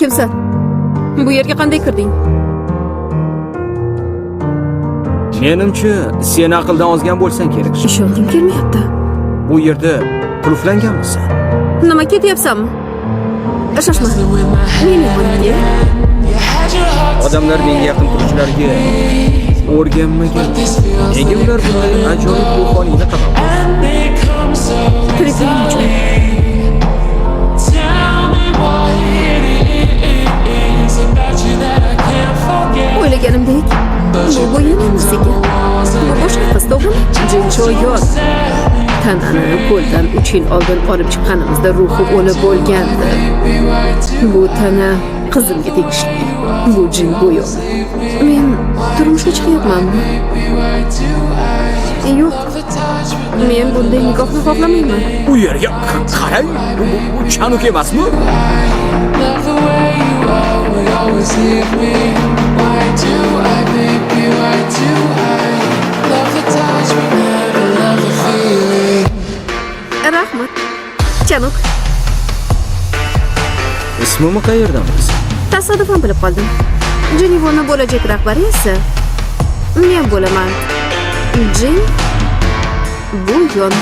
Kimsan? Bu yerga qanday kirding? Menimcha, sen aqldan ozgan bo'lsang kerak. Ishongim kelmayapti. Bu yerda qulflanganmisan? Nima ketyapsanmi? Shoshma. Meni qo'limga. Odamlar menga yaqin turishlarga o'rganmagan. Nega ular bunday ajoyib ruhoniyni qabul qildi? Tirikligim uchun. O'ylaganimdek, bu bo'yin emas ekan. Bu boshqa qiz, to'g'rimi? Jinchoyon. Tanani ko'ldan 3 yil oldin olib chiqqanimizda ruhi o'lib bo'lgandi. Bu tana qizimga tegishli. Bu jin bo'yoq. Men turmushga chiqyapmanmi? Yo'q. Men bunday nikohni xohlamayman. U yerga qarang, bu Chanuk emasmi? Rahmat. Chanuk, Ismimni qayerdan bilasan? Tasodifan bilib qoldim. Jenivoni bo'lajak rahbari esa men bo'laman. Jin Buyon.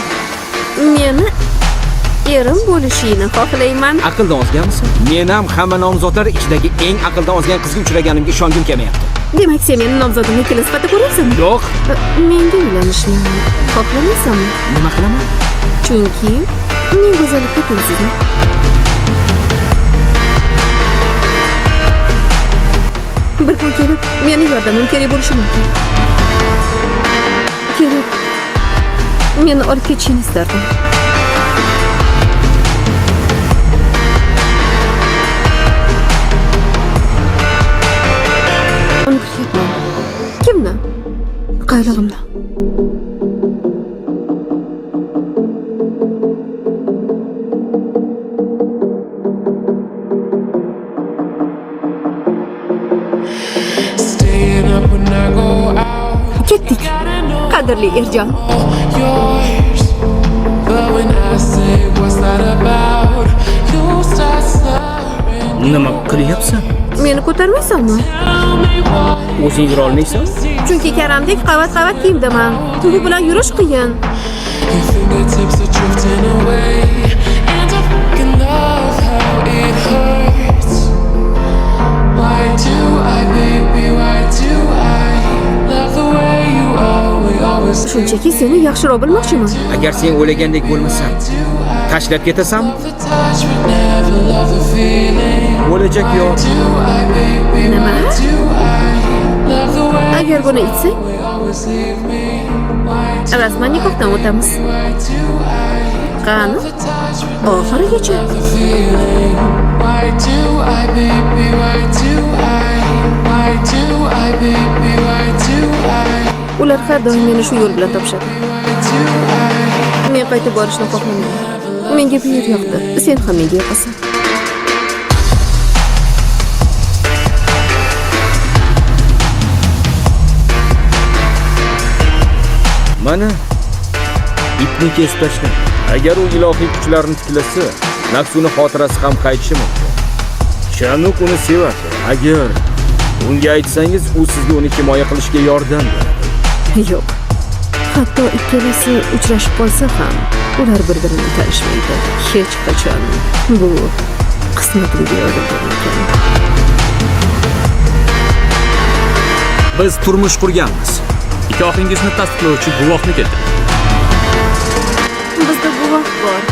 Meni erim bo'lishini xohlayman. Aqldan ozganmisan? Men ham hamma nomzodlar ichidagi eng aqldan ozgan qizga uchraganimga ishongim kelmayapti. Demak, sen meni nomzodimni kelin sifatida ko'ryapsanmi? Yo'q. Menga uylanishni xohlamaysanmi? Nima qilaman? Chunki men go'zallikda tengsizman. Bir kun kelib meni yordamim kerak bo'lishi mumkin. Kelib meni olib ketishini istardim. Uni kutyapman. Kimni? Qaylig'imni. Ketdik. Qadrli Erjon. Nima qilyapsan? Meni ko'tarmaysanmi? O'zing yura olmaysan? Chunki karamdek qavat-qavat kiyimdaman. Bu bilan yurish qiyin. Shunchaki seni yaxshiroq bilmoqchiman. Agar sen o'ylagandek bo'lmasam, tashlab ketasanmi? Bo'lajak yo'q. Nima? Agar buni ichsang, rasman nikohdan o'tamiz. Qani? Oxirigacha. Ular har doim meni shu yo'l bilan topishadi. Men qaytib borishni xohlamayman. Menga bu yer yoqdi. Sen ham menga yoqasan. Mana ipni kesib tashla. Agar u ilohiy kuchlarni tiklasa, Nafsuni xotirasi ham qaytishi mumkin. Chanuk uni sevadi. Agar unga aytsangiz, u sizga uni himoya qilishga yordam beradi. Yo'q. Hatto ikkalasi uchrashib qolsa ham, ular bir-birini tanishmaydi. Hech qachon. Bu qismatimga yozilgan ekan. Biz turmush qurganmiz. Nikohingizni tasdiqlovchi guvohni keltiring. Bizda guvoh bor.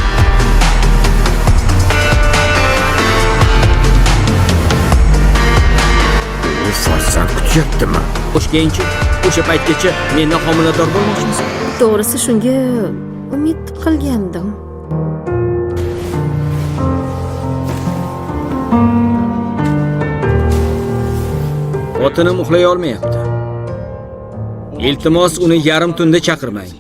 U farzand kutyaptimi? Xo'sh, keyinchi o'sha paytgacha mendan homilador bo'lmoqchimisan? To'g'risi shunga umid qilgandim. Xotinim uxlay olmayapti. Iltimos, uni yarim tunda chaqirmang.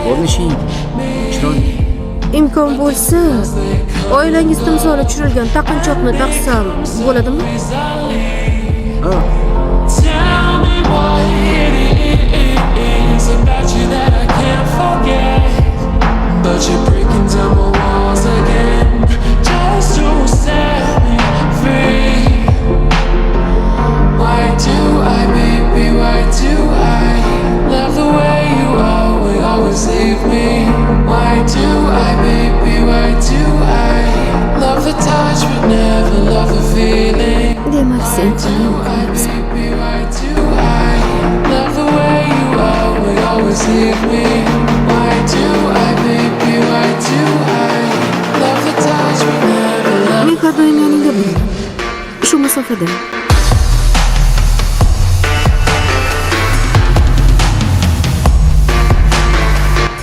Ko'rinishing chiroyli. Imkon bo'lsa, oilangiz timsoli tushirilgan taqinchoqni taqsam bo'ladimi? Ha. Men har doim yoningda bo'laman. Shu masofada.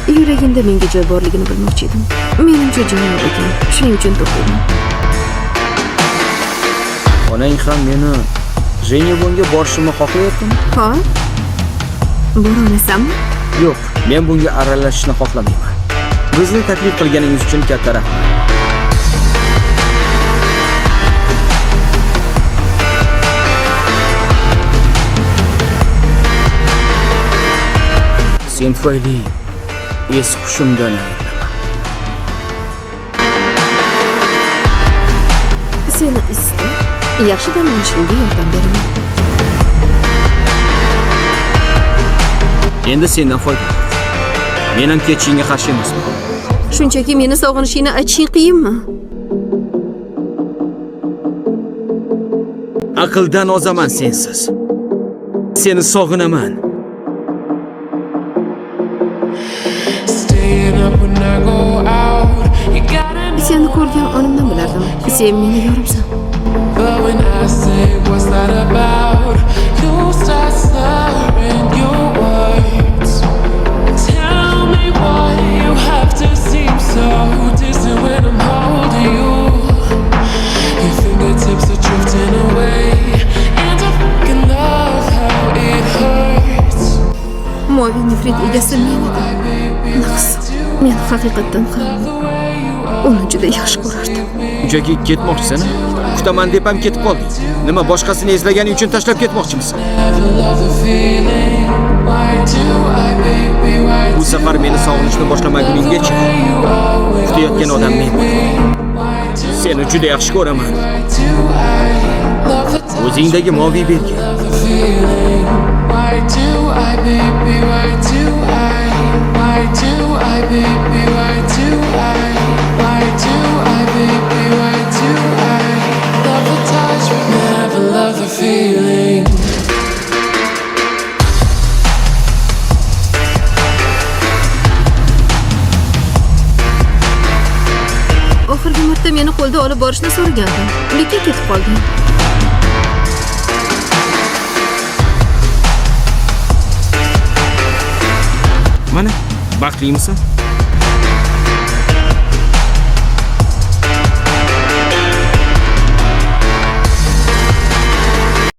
Yuragingda menga joy borligini bilmoqchi edim. Menimcha joy yo'q ekan. Shuning uchun to'xtadim. Onang ham meni Jenevonga borishimni xohlayaptimi? Ha? Bora olasanmi? Yo'q, men bunga aralashishni xohlamayman. Bizni taklif qilganingiz uchun katta rahmat. Sen tufayli es hushimdan ayrilaman. Seni istab, yaxshi dam olishingga yordam beraman. Endi sendan foyda yo'q. Men ham ketishingga qarshi emasman. Shunchaki meni sog'inishingni aytishing qiyinmi? Aqldan ozaman sensiz. Seni sog'inaman. Staying up when I go out. You gotta know. Seni ko'rgan onimdan bilardim. Sen meni yorimsan. But when I say what's that about, you start slurring your words. Tell me why you have to seem so distant when I'm holding you. Your fingertips are drifting away, and I fucking love how it hurts. Moviy nefrit egasi men edim. Naqs. Men haqiqatdan ham uni juda yaxshi ko'rardim. Shunchaki ketmoqchisan? Kutaman deb ham ketib qolding. Nima, boshqasini eslaganing uchun tashlab ketmoqchimisan? Never love the feeling. Why do I, baby? Why Bu safar meni sog'inishni boshlamaguninggacha you always kutayotgan odam men. Why do Seni juda yaxshi ko'raman. Why do I love the touch, O'zingdagi moviy belgi. love the feeling? Why do I, baby? Why do I? Why do I, baby? Why do I? Why do I, baby? Why do I love the touch but never love the feeling? Oxirgi marta meni qo'lda olib borishni so'ragandim. Lekin ketib qolding. Mana, baxtlimisan?